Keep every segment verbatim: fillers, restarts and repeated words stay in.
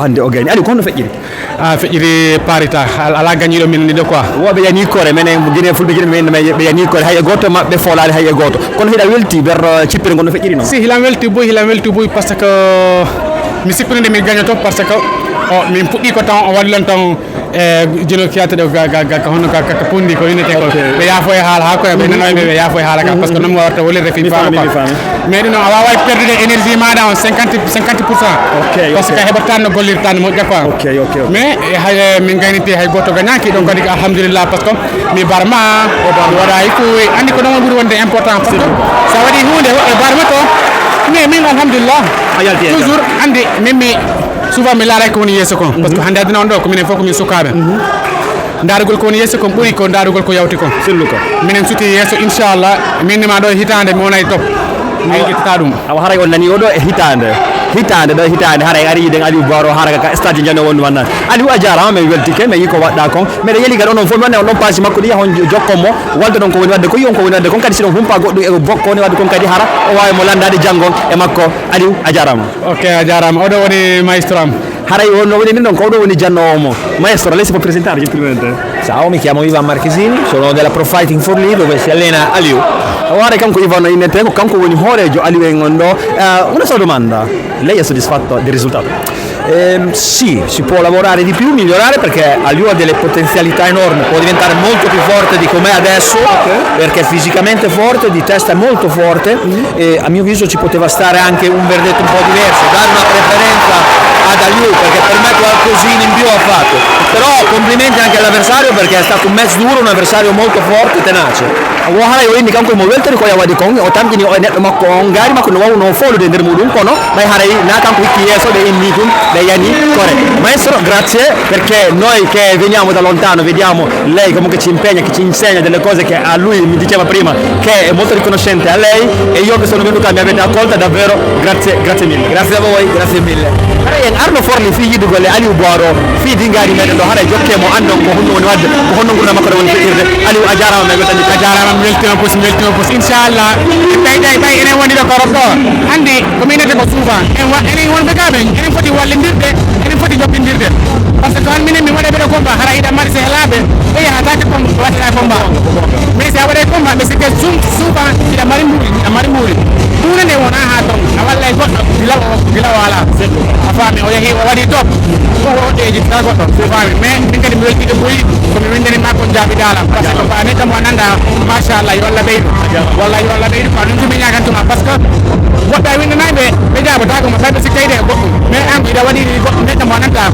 Hannde o gayni. Aliou, ko honno feƴƴiri? A feƴƴiri parita, alaa gañiiɗo min ɗiɗo quoi. Wooɓe yani kore, menen Guinée Fulɓe Guinée, men ɓe yani kore, hay e gooto maɓɓe foolaali hay e gooto. Kono hiɗa welti nder cippere ngon no feƴƴiri noon? Si, hilan welti buy, hilan welti buy, par ce que mi sippiri nde mi gañoto, par ce que o min puɗɗi ko tan o waɗi lan tan e jino kiyata ɗo ga ga ga hono ga ka pundi ko winete ko. Ɓe yaafo e haala ha koye ɓe nanoy ɓe ɓe yaafo e haala ka, par ce que noon mi warta wolirde fi faama quoi. Mais ɗum noon a waaway perdude énergie maɗa on cinquante cinquante pour cent. Par ce que a heɓataa no gollirta no moƴƴa quoi. Mais hay min gayniti hay gooto gañaaki, donc kadi ko alhamdulillah, par ce que mi barma mi waɗa e kuwi anndi ko noon ɓuri wonde important, par ce que so a waɗi huunde woɓɓe barma to. Mais min alhamdulillah toujours anndi min mi souvent mi laaray ko woni yeeso kon, par ce que hannde aduna on ɗo ko minen fof ko min sukaaɓe. Ndaarugol ko woni yeeso kon ɓuri ko ndaarugol ko yawti kon. Selluka. Minen suti yeeso inchallah, min nima ɗo e hitaande mi wona e top. Min ƴettata ɗum. Awa haray on nani oɗo e hitaande. Hitaande ɗo e hitaande haray ari yiɗen Aliou Baro haraka ka stade jano wonno wannani. Aliou a jaaraama, min weltike, min yi ko waɗɗa kon. Meɗen yeli kadi onon fof mi wonde on ɗon page makko ɗi yahon jokkon mo, walda ɗon ko woni waɗde, ko yi on ko woni waɗde kon kadi si ɗon humpa goɗɗum e bokko woni waɗde kon kadi hara o waawi mo landaade janngon e makko. Aliou a jaaraama. Ok, a jaaraama. Oɗo woni maestro am. Haray on no woni ɗin ɗon ko oɗo woni jannoowo mo. Maestro, lei si può presentare gentilmente? Ciao, mi chiamo Ivan Marchesini, sono della Pro Fighting Forlì dove si allena Aliou. O haray kanko Ivan o innete, ko kanko woni hooreejo Aliou en on ɗo. Eh, una sola domanda, lei è soddisfatto del risultato? Ehm, sì, si può lavorare di più, migliorare perché Aliou ha delle potenzialità enormi, può diventare molto più forte di com'è adesso, perché è fisicamente forte, di testa è molto forte e a mio avviso ci poteva stare anche un verdetto un po' diverso, dare una preferenza ad Aliou perché per me qualcosina in più ha fatto, però complimenti anche all'avversario perché è stato un match duro, un avversario molto forte, tenace. Wo haray o inni kanko mo weltori ko ya waɗi kon, o tamƴini o e neɗɗo makko on, ngaari makko no wawno foolude e nder muɗum, kono ɓay haray na kanko hikki yeeso, ɓe inni ɗum, ɓe yani kore. Maestro, grazie, perché noi che veniamo da lontano, vediamo lei comunque ci impegna, che ci insegna delle cose che a lui mi diceva prima, che è molto riconoscente a lei, e io che sono venuto qua mi avete accolta davvero, grazie, grazie mille. Grazie a voi, grazie mille. Haray en arno Forlì fii yiɗugol e Aliou Boiro, fii dingaari meɗen ɗo, haray jokke mo anndon ko honno woni waɗde, ko honno ngurndan makko ɗo woni feƴƴirde. Aliou a jaaraama, mi weltanii. A jaaraama, mi weltima pus, mi weltima pus. Inchallah, ɓay, ɓay, ɓay, enen woni ɗo ko Rosso. Anndi, ko min innete ko souvent. En wa-, enen wonɓe ka ɓen, enen foti wallindirde, enen foti jokkitde. Par ce que an minen mi waɗa mbeɗa combat, hara hiɗa mari sehlaaɓe, ɓe yahataake combat, ɓe waɗata combat. Mais si a waɗay combat, ɓe sikke sum-, souvent, hiɗa mari mbuuɗi, hiɗa mari mbuuɗi. Huunde nde wonaa haa toon, a wallay goɗɗo, gila o, gila o alaa. A faami, o yahii, o waɗii top. Ko o ɗeeji, taa goɗɗo, a faami. Mais min kadi mi weltiima buy, ko mi winndani makko jaabi daala. Par ce que ko a neɗɗo mo a nanndaa, machallah, yo Allah ɓeydu. Wallay yo Allah ɓeydu, ko ɗum tumi ñaagantuma. Par ce que woɓɓe a winndanay ɓe, ɓe jaabotaako ma, tawi ɓe sikkay de e goɗɗum. Mais an, hiɗa waɗi goɗɗum, neɗɗo mo a nanndaa.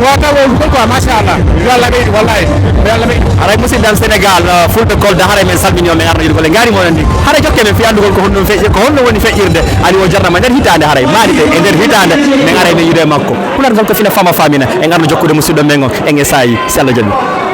Wota wo ko quoi, machallah. Yo Allah ɓeydu, wallay. Yo Allah ɓeydu. Haray musidɗo am Sénégal, uh, fulɓe Kolda, haray min salmini on, min arno yiɗugol e ngaari mon anndi. Haray jokke men fii anndugol ko honno feƴƴi, ko honno woni feƴƴirde. Aliou o jarnama nder hitaande haray. Maari de e nder hitaande, min aray min yiɗo e makko. Pulaar ngal ko fina fama famina. En arno jokkude musidɗo men on, en e saayi, si Allah jaɓi.